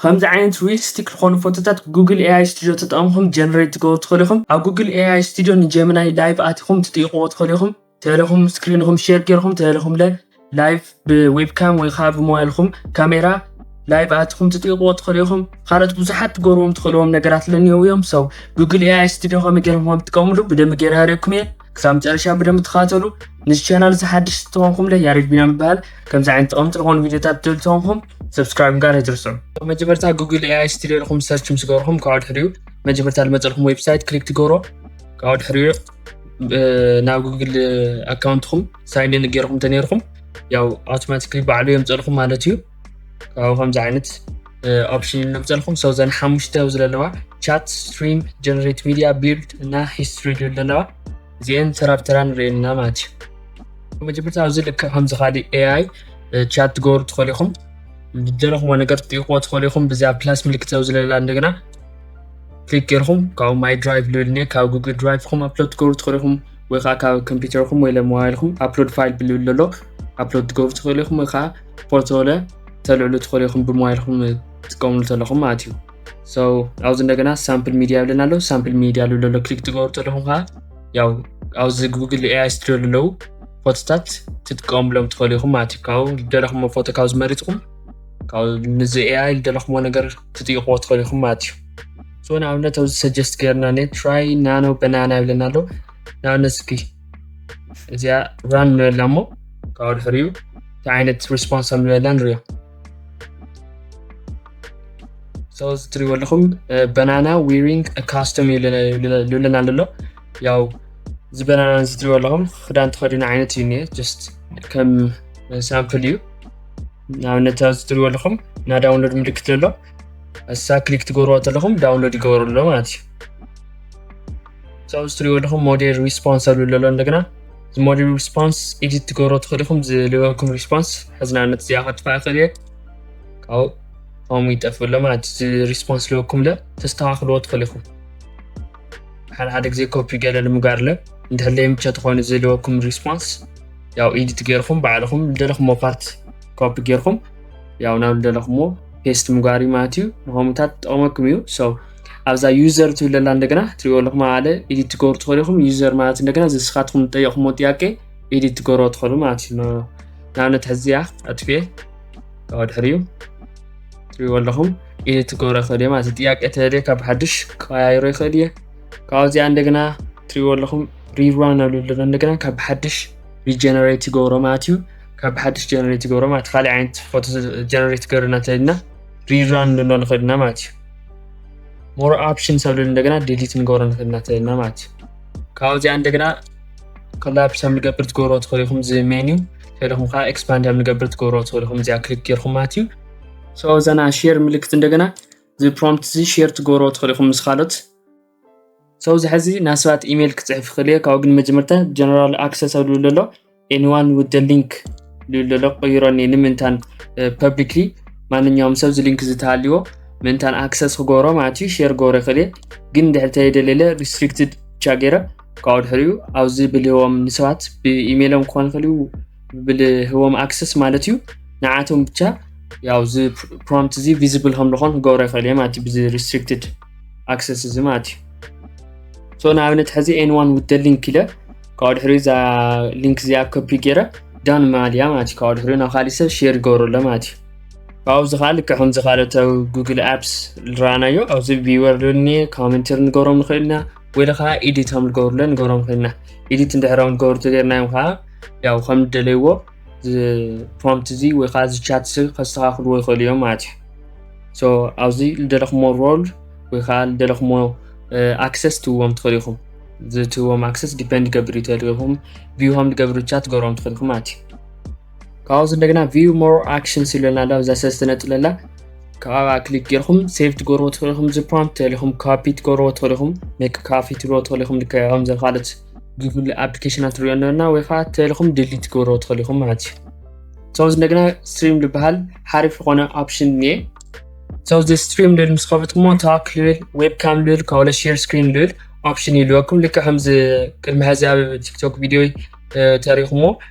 ከምዚ ዓይነት ሪሊስቲክ ዝኾኑ ፎቶታት ጉግል ኤኣይ ስቱዲዮ ተጠቐምኩም ጀነሬት ትገብሩ ትኽእሉ ኢኹም። ኣብ ጉግል ኤኣይ ስቱዲዮ ንጀሚናይ ላይቭ ኣቲኹም ትጥይቕዎ ትኽእሉ ኢኹም። ተለኹም ስክሪንኹም ሼር ጌርኩም ተለኹም ለ ላይቭ ብዌብካም ወይ ከዓ ብሞባይልኩም ካሜራ ላይቭ ኣትኹም ትጥይቕዎ ትኽእሉ ኢኹም። ካልኦት ብዙሓት ትገብርዎም ትኽእልዎም ነገራት ለኒው እዮም። ሰው ጉግል ኤኣይ ስቱዲዮ ከመይ ገይርኩም ከም ትጥቀምሉ ብደንብ ገይረ ኣርእየኩም እየ። ክሳብ መጨረሻ ብደንብ ተኸታተሉ። ንዚ ቻናል እዚ ሓድሽ ዝተኾንኩም ለ ያሬድ ቢና ምበሃል። ከምዚ ዓይነት ጠቐምቲ ዝኾኑ ቪዲዮታት ትደልዩ ተኾንኩም ሰብስክራይብ ምግባር ኣይትርስዑ። መጀመርታ ጉግል ኤኣይ ስቱዲዮ ኢልኩም ሰርች ምስ ገበርኩም ካብኡ ድሕሪኡ መጀመርታ ዝመፀልኩም ዌብሳይት ክሊክ ትገብሮ። ካብኡ ድሕሪኡ ናብ ጉግል ኣካውንትኩም ሳይን ኢን ገይርኩም ተነይርኩም ያው ኣውቶማቲክሊ ባዕሉ የምፀልኩም ማለት እዩ። ካብኡ ከምዚ ዓይነት ኦፕሽን እዩ ዘምፀልኩም። ሰው ዘን ሓሙሽተ ኣብዚ ዘለዋ ቻት፣ ስትሪም፣ ጀነሬት ሚዲያ፣ ቢልድ እና ሂስትሪ ዝብል ዘለዋ እዚአን ተራ ብተራ ንርእየን ኢና ማለት እዩ። መጀመርታ ኣብዚ ልክዕ ከምዚ ካሊእ ኤኣይ ቻት ትገብሩ ትኽእሉ ኢኹም። ዝደለኹምዎ ነገር ትጥይቕዎ ትኽእሉ ኢኹም። ብዚኣ ፕላስ ምልክት ኣብዚ ለላ እንደገና ክሊክ ጌርኩም ካብኡ ማይ ድራይቭ ልብል እኒአ ካብ ጉግል ድራይቭኩም ኣፕሎድ ትገብሩ ትኽእሉ ኢኹም፣ ወይ ከዓ ካብ ኮምፒውተርኩም ወይ ለሞባይልኩም ኣፕሎድ ፋይል ብልብል ዘሎ ኣፕሎድ ትገብሩ ትኽእሉ ኢኹም፣ ወይ ከዓ ፎቶ ለ ተልዕሉ ትኽእሉ ኢኹም ብሞባይልኩም ትጥቀምሉ ተለኹም ማለት እዩ። So ኣብዚ እንደገና ሳምፕል ሚዲያ ይብለና ኣሎ። ሳምፕል ሚዲያ ልብል ኣሎ ክሊክ ትገብሩ ተለኹም ከዓ ያው ኣብዚ ጉግል ኤኣይ ስቱዲዮ ዘለዉ ፎቶታት ትጥቀምሎም ትኽእሉ ኢኹም ማለት እዩ። ካብኡ ዝደለኹምዎ ፎቶ ካብ ዝመሪፅኩም ካብኡ ንዚ ኤኣይ ዝደለኹምዎ ነገር ትጥይቕዎ ትኽእሉ ኢኹም ማለት እዩ። So ንኣብነት ኣብዚ ሰጀስት ገይርና ነ ትራይ ናኖ በናና ይብለና ኣሎ። ንኣብነት እስኪ እዚኣ ራን ንበላ እሞ ካብኡ ድሕሪኡ እንታይ ዓይነት ሪስፖንስ ከም ዝበላ ንሪኦ። So እዚ ትሪእዎ ኣለኹም በናና ዊሪንግ ካስተም ይብለና ኣሎ። ያው እዚ በናና እዚ ትሪእዎ ኣለኹም ክዳን ተኸዲኑ ዓይነት እዩ እኒአ፣ ጀስት ከም ሳምፕል እዩ። ንኣብነት ኣብዚ ትሪእዎ ኣለኹም እና ዳውንሎድ ምልክት ዘሎ እሳ ክሊክ ትገብርዎ ተለኹም ዳውንሎድ ይገበሩ ኣሎ ማለት እዩ። So እዚ ትሪእዎ ኣለኹም ሞዴል ሪስፖንስ ኣብ ዝብል ዘሎ እንደገና እዚ ሞዴል ሪስፖንስ ኤዲት ትገብሮ ትኽእሉ ኢኹም። ዝልበኩም ሪስፖንስ ሕዚ ንኣብነት እዚኣ ከጥፋእ ይኽእል እየ። ካብኡ ከምኡ ይጠፍእ ኣሎ ማለት እዚ ሪስፖንስ ልበኩም ለ ተስተኻኽልዎ ትኽእሉ ኢኹም። ሓደ ሓደ ግዜ ኮፒ ገለ ንምጋር ለ እንድሕር ለይምቸ ተኾይኑ ዝልበኩም ሪስፖንስ ያው ኤዲት ጌርኩም ባዕልኹም ዝደለኹምዎ ፓርት ኮፒ ጌርኩም ያው ናብ ዝደለኹምዎ ፔስት ምግባር እዩ ማለት እዩ። ንኸምኡታት ትጠቕመኩም እዩ። So ኣብዛ ዩዘር ትብል ዘላ እንደገና ትሪእዎ ኣለኹም ኣለ ኤዲት ትገብሩ ትኽእሉ ኢኹም። ዩዘር ማለት እንደገና እዚ ንስኻትኩም ዝጠየቕኩምዎ ጥያቄ ኤዲት ትገብርዎ ትኽእሉ ማለት እዩ። ን-፣ ንኣብነት ሕዚ እዚኣ ኣጥፍኤ ካብኡ ድሕሪኡ ትሪእዎ ኣለኹም ኤዲት ትገብሮ ይኽእል እየ ማለት እዩ። ጥያቄ ተደልየ ካብ ሓድሽ ክቀያይሮ ይኽእል እየ። ካብኡ እዚኣ እንደገና ትሪእዎ ኣለኹም ሪራን ኣብ ልብል እንደገና ካብ ሓድሽ ሪጀነሬት ይገብሮ ማለት እዩ። ካብ ሓድሽ ጀነሬት ይገብሮ ማለት ካሊእ ዓይነት ፎቶ ጀነሬት ገርና ተልና ሪራን ንብሎ ንኽእልና ማለት እዩ። ሞር ኦፕሽንስ ኣብ ልብል እንደገና ዲሊት ንገብሮ ንኽእልና ተልና ማለት እዩ። ካብኡ እዚኣ እንደገና ኮላፕስ ኣብ ንገብር ትገብሮ ትኽእሉ ኢኹም። እዚ ሜኒው ተልኹም ከዓ ኤክስፓንድ ኣብ ንገብር ትገብሮ ትኽእሉ ኢኹም። እዚኣ ክሊክ ጌርኩም ማለት እዩ። So እዛና ሼር ምልክት እንደገና እዚ ፕሮምፕት እዚ ሼር ትገብሮ ትኽእሉ ኢኹም ምስ ካልኦት። So እዚ ሕዚ ናብ ሰባት ኢሜይል ክፅሕፍ ይኽእል እየ። ካብኡ ግን መጀመርታ ጀነራል ኣክሰስ ኣብ ልብል ዘሎ ኤኒዋን ዊዝ ደ ሊንክ ልብል ዘሎ ቀይሮ እኒአ ንምንታን ፐብሊክሊ ማንኛውም ሰብ እዚ ሊንክ ዝተሃልዎ ምንታን ኣክሰስ ክገብሮ ማለት እዩ ሼር ክገብሮ ይኽእል እየ። ግን ድሕሪ ተደለለ ሪስትሪክትድ ቻ ገይረ ካብኡ ድሕሪኡ ኣብዚ ብልህዎም ንሰባት ብኢሜይሎም ክኾን ይኽእል እዩ ብልህዎም ኣክሰስ ማለት እዩ። ንዓቶም ብቻ ያው እዚ ፕሮምፕት እዚ ቪዚብል ከም ዝኾን ክገብሮ ይኽእል እየ ማለት እዩ ብዚ ሪስትሪክትድ ኣክሰስ እዚ ማለት እዩ። So ንኣብነት ሕዚ ኤኒዋን ዊዝ ደ ሊንክ ኢለ ካብኡ ድሕሪኡ እዛ ሊንክ እዚኣ ኮፒ ገይረ ዳን ማል እያ ማለት እዩ። ካብኡ ድሕሪኡ ናብ ካሊእ ሰብ ሼር ይገብሮ ኣሎ ማለት እዩ። ካብኡ እዚ ከዓ ልክዕ ከምዚ ካልኦት ኣብ ጉግል ኣፕስ ዝረኣናዮ ኣብዚ ቪወር ልብል እኒአ ኮመንተሪ ንገብሮም ንኽእል ኢና ወይ ከዓ ኤዲት ከም ዝገብሩለ ንገብሮም ንኽእል ኢና። ኤዲት እንድሕር ከም ዝገብሩ ተገይርናዮም ከዓ ያው ከም ዝደለይዎ እዚ ፕሮምፕት እዚ ወይ ከዓ እዚ ቻት እዚ ከስተኻኽልዎ ይኽእሉ እዮም ማለት እዩ። So ኣብዚ ዝደለኹሞ ሮል ወይ ከዓ ዝደለኹሞ ኣክሰስ ትህብዎም ትኽእሉ ኢኹም። እዚ ትህብዎም ኣክሰስ ዲፐንድ ይገብር እዩ ተልኹም ቪው ከም ዝገብሩ ቻት ትገብሮም ትኽእሉ ኢኹም ማለት እዩ። ካብዚ እንደገና ቪው ሞር ኣክሽንስ ይብለና ኣሎ ኣብዛ ሰለስተ ነጥብ ለላ ካብኣ ክሊክ ጌርኩም ሴቭ ትገብርዎ ትኽእሉ ኢኹም። እዚ ፕሮምፕት ተልኹም ካፒ ትገብርዎ ትኽእሉ ኢኹም። ሜክ ካፒ ትብልዎ ትኽእሉ ኢኹም። ልክዕ ከምዚ ካልኦት ጉግል ኣፕሊኬሽናት ንሪኦ ኣለና ወይ ከዓ ተልኹም ድሊት ትገብርዎ ትኽእሉ ኢኹም ማለት እዩ። So እዚ እንደገና ስትሪም ዝበሃል ሓሪፍ ዝኾነ ኦፕሽን እኒአ። So እዚ ስትሪም ልብል ምስ ከፈትኩሞ ታክ ልብል ዌብካም ልብል ካብኡ ለ ሼር ስክሪን ልብል ኦፕሽን ይልወኩም። ልክዕ ከምዚ ቅድሚ ሕዚ ኣብ ቲክቶክ ቪድዮ ተሪኹሞ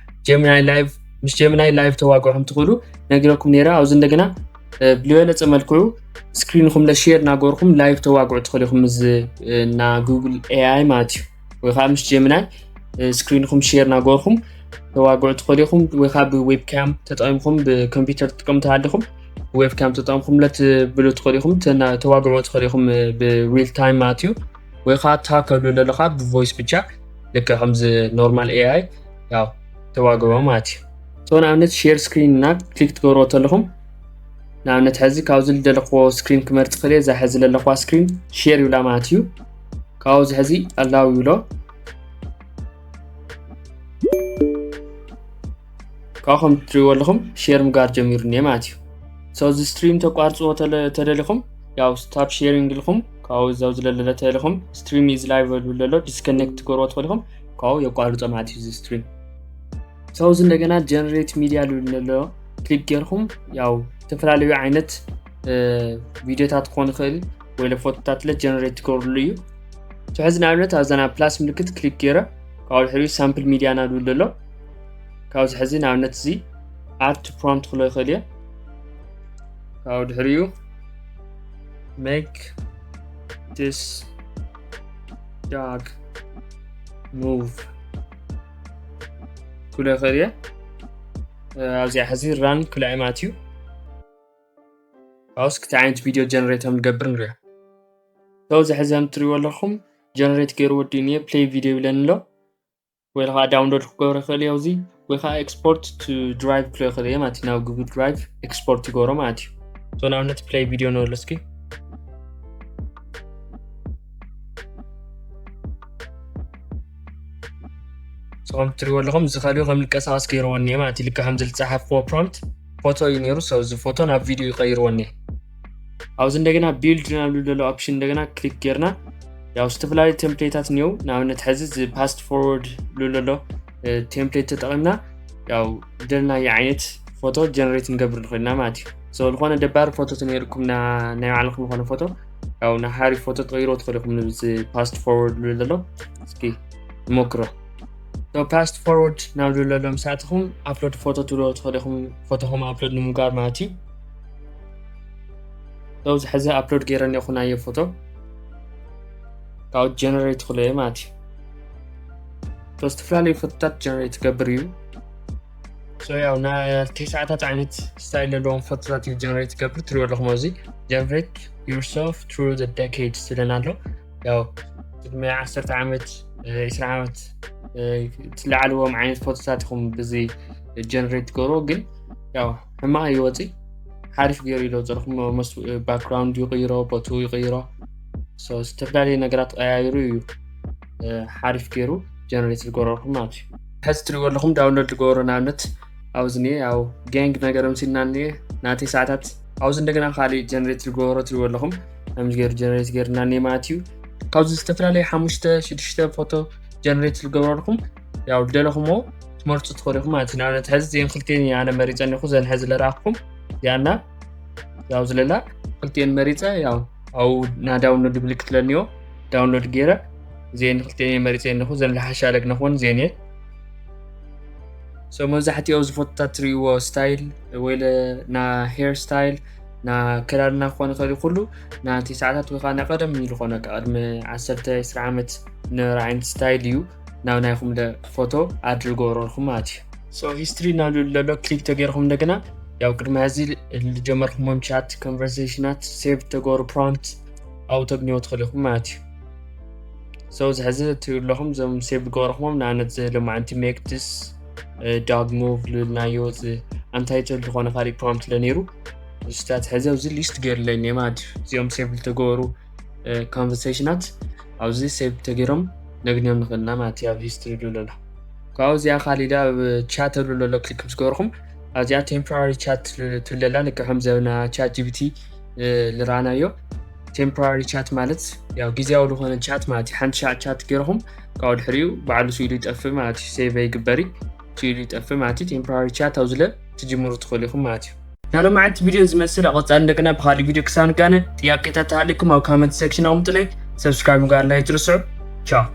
ጀሚናይ ላይቭ ምስ ጀሚናይ ላይቭ ተዋግዑ ከም ትኽእሉ ነጊረኩም ነይረ። ኣብዚ እንደገና ብዝበለፀ መልክዑ ስክሪንኹም ለሼር እናገበርኩም ላይቭ ተዋግዑ ትኽእሉ ኢኹም። እዚ እና ጉግል ኤኣይ ማለት እዩ። ወይ ከዓ ምስ ጀሚናይ ስክሪንኹም ሼር እናገበርኩም ተዋግዑ ትኽእሉ ኢኹም። ወይ ከዓ ብዌብካም ተጠቂምኩም፣ ብኮምፒውተር ትጥቀሙ ተሃሊኹም ብዌብካም ተጠቂምኩም ለትብሉ ትኽእሉ ኢኹም። ተና- ተዋግዑ ትኽእሉ ኢኹም ብሪል ታይም ማለት እዩ። ወይ ከዓ ታክ ከብሉ ኣለኻ ብቮይስ ብቻ፣ ልክዕ ከምዚ ኖርማል ኤኣይ ያው ተዋግዑ ማለት እዩ። ሶ ንኣብነት ሼር ስክሪን እና ክሊክ ትገብርዎ ተለኹም፣ ንኣብነት ሕዚ ካብዚ ዝደለኽዎ ስክሪን ክመርፅ ክእል እየ። እዛ ሕዚ ዘለኽዋ ስክሪን ሼር ይብላ ማለት እዩ። ካብዚ ሕዚ ኣላው ይብሎ። ካብኡ ከም ትሪእዎ ኣለኹም ሼር ምግባር ጀሚሩ እኒአ ማለት እዩ። ሶ እዚ ስትሪም ተቋርፅዎ ተለ- ተደሊኹም ያው ስታፕ ሼሪንግ ኢልኩም ካብኡ እዛው ዝለለለ ተልኹም ስትሪም ኢዝ ላይቭ ዝብል ዘሎ ዲስኮኔክት ትገብርዎ ትኽእሉ ኢኹም። ካብኡ የቋርፆ ማለት እዩ እዚ ስትሪም። ሶ እዚ እንደገና ጀነሬት ሚድያ ዝብል ዘሎ ክሊክ ጌርኩም ያው ዝተፈላለዩ ዓይነት እ፣ ቪድዮታት ክኾን ይኽእል ወይ ለፎቶታት ለ ጀነሬት ትገብርሉ እዩ። ሶ ሕዚ ንኣብነት ኣብዛ ናብ ፕላስ ምልክት ክሊክ ጌረ ካብኡ ድሕሪኡ ሳምፕል ሚድያ ናብ ዝብል ዘሎ ካብዚ ሕዚ ንኣብነት እዚ ኣርት ፕሮምፕት ክሎ ይኽእል እየ። ካብኡ ድሕሪኡ make this dog move ክሎ ይኽእል እየ። ኣብዚኣ ሕዚ ራን ክሎ እየ ማለት እዩ። ካብኡስ ክልተ ዓይነት ቪድዮ ጀነሬት ከም ንገብር ንሪኦ። ካብዚ ሕዚ ከም ትሪእዎ ኣለኹም ጀነሬት ገይሩ ወዲእኒ እየ። ፕሌይ ቪድዮ ይብለኒ ኣሎ። ወይ ከዓ ዳውንሎድ ክገብሮ ይኽእል እየ ኣብዚ። ወይ ከዓ ኤክስፖርት ቱ ድራይቭ ክሎ ይኽእል እየ ማለት እዩ። ናብ ጉግል ድራይቭ ኤክስፖርት ይገብሮ ማለት እዩ። ሶ ንኣብነት ፕሌይ ቪድዮ ንበሎ እስኪ። ሶ ከም ትሪእዎ ኣለኹም እዚ ካልኡ ከም ንቀሳቐስ ገይርዎ እኒአ ማለት እዩ። ልክዕ ከም ዝፀሓፍዎ ፕሮምፕት ፎቶ እዩ ነይሩ። ሶ እዚ ፎቶ ናብ ቪድዮ ይቀይርዎ እኒአ። ኣብዚ እንደገና ቢልድ ናብ ዝብል ዘሎ ኦፕሽን እንደገና ክሊክ ጌርና ያው ዝተፈላለዩ ቴምፕሌታት እኒው ንኣብነት ሕዚ እዚ ፓስት ፎርወርድ ዝብል ዘሎ ቴምፕሌት ተጠቂምና ያው ዝደለናዮ ዓይነት ፎቶ ጀነሬት ንገብር ንኽእልና ማለት እዩ። ሶ ዝኾነ ደባሪ ፎቶ ተነይርኩም ናይ ባዕልኩም ዝኾነ ፎቶ ያው ንሓሪፍ ፎቶ ትቐይሮ ትኽእልኩም ንብዚ ፓስት ፎርወርድ ዝብል ዘሎ እስኪ ንሞክሮ። ሶ ፓስት ፎርወርድ ናብ ዝብል ዘሎ ምስ ኣተኹም ኣፕሎድ ፎቶ ትብሎ ትኽእሉ ኢኹም ፎቶኹም ኣፕሎድ ንምግባር ማለት እዩ። ሶ እዚ ሕዚ ኣፕሎድ ገይረ እኒኹ ናዮ ፎቶ ካብኡ ጀነሬት ክሎ እየ ማለት እዩ። ሶ ዝተፈላለዩ ፎቶታት ጀነሬት ትገብር እዩ። ሶ ያው ናይ ተስዓታት ዓይነት ስታይል ዘለዎም ፎቶታት እዩ ጀነሬት ትገብር ትሪኦ ኣለኹም ኣብዚ generate yourself through the decades ዝብለና ኣሎ። ያው ቅድሚ ዓሰርተ ዓመት ዒስራ ዓመት ትለዓልዎም ዓይነት ፎቶታት ኢኹም ብዚ ጀነሬት ትገብርዎ ግን ያው ሕማቕ ይወፅእ ሓሪፍ ገይሩ ኢሎ ዘርኹም ባክግራውንድ ይቕይሮ ቦቱ ይቕይሮ። ሶ ዝተፈላለዩ ነገራት ቀያይሩ እዩ ሓሪፍ ገይሩ ጀነሬት ዝገበረልኩም ማለት እዩ። ሕዚ ትሪእዎ ኣለኹም ዳውንሎድ ዝገበሮ ንኣብነት ኣብዚ እኒአ ያው ጋንግ ነገር ምሲልና እኒአ ናተይ ሰዓታት ኣብዚ እንደገና ካሊእ ጀነሬት ዝገበሮ ትሪእዎ ኣለኹም ከምዚ ገይሩ ጀነሬት ገይርና እኒአ ማለት እዩ። ካብዚ ዝተፈላለዩ ሓሙሽተ ሽዱሽተ ፎቶ ጀነሬት ዝገበረልኩም ያው ዝደለኹሞ ትመርፁ ትኽእሉ ኢኹም ማለት እዩ። ንኣብነት ሕዚ እዚአን ክልቲአን እየ ኣነ መሪፀ እኒኹ ዘን ሕዚ ዝረኣኹም እዚኣና ያው ዝለላ ክልቲአን መሪፀ ያው ኣብኡ ናይ ዳውንሎድ ምልክት ለኒኦ ዳውንሎድ ገይረ እዚአን ክልቲአን እየ መሪፀ እኒኹ ዘን ዝሓሻ ለግነኹን እዚአን እየ። ሶ መብዛሕትኡ ኣብዚ ፎቶታት ትሪእዎ ስታይል ወይ ለ- ና ሄር ስታይል ና ከዳድና ክኾን ይኽእል እዩ። ኩሉ ናቲ ሰዓታት ወይ ከዓ ናይ ቀደም ዝኾነ ቅድሚ ዓሰርተ ዒስራ ዓመት ዝነበረ ዓይነት ስታይል እዩ ናብ ናይኹም ደ- ፎቶ ኣድ ዝገበረልኩም ማለት እዩ። ሶ ሂስትሪ ናብ ዝብል ዘሎ ክሊክ ተገይርኩም እንደገና ያው ቅድሚ ሕዚ ዝጀመርኩሞም ቻት ኮንቨርሴሽናት ሴቭ ተገበሩ ፕሮምፕት ኣብኡ ተግንዮ ትኽእሉ ኢኹም ማለት እዩ። ሶ እዚ ሕዚ ትሪኡ ኣለኹም እዞም ሴቭ ዝገበርኩሞም ንኣብነት እዚ ሎማዓንቲ make this dog move ዝብልናዮ እዚ ኣንታይትል ዝኾነ ካሊእ ፕሮምፕት ለነይሩ እዚታት ሕዚ ኣብዚ ሊስት ገይርለይ እኒአ ማለት እዩ። እዚኦም ሴቭ ዝተገበሩ ኮንቨርሴሽናት ኣብዚ ሴቭ ተገይሮም ነግንዮም ንኽእልና ማለት እዩ ኣብ ሂስትሪ ዝብል ኣሎ። ካብኡ እዚኣ ካሊዳ ኣብ ቻት ዝብል ዘሎ ክሊክ ምስ ገበርኩም ኣብዚኣ ቴምፖራሪ ቻት ትብለላ ልክዕ ከም ዘብና ቻት ጂቢቲ ዝረኣናዮ ቴምፖራሪ ቻት ማለት ያው ግዜያዊ ዝኾነ ቻት ማለት እዩ። ሓንቲ ሻዕ ቻት ገይርኹም ካብኡ ድሕሪኡ ባዕሉ ስኢሉ ይጠፍእ ማለት እዩ። ሴቭ ኣይግበር እዩ ስኢሉ ይጠፍእ ማለት እዩ። ቴምፖራሪ ቻት ኣብ ዝለ ትጅምሩ ትኽእሉ ኢኹም ማለት እዩ። ናይ ሎማዓንቲ ቪድዮ ዝመስል ኣቐጻሊ እንደገና ብኻሊእ ቪድዮ ክሳብ ንጋነ ጥያቄታት ተሃሊኩም ኣብ ካመንት ሴክሽን ኣቕምጡለይ። ሰብስክራይብ ምግባር ኣይትርስዑ። ቻው።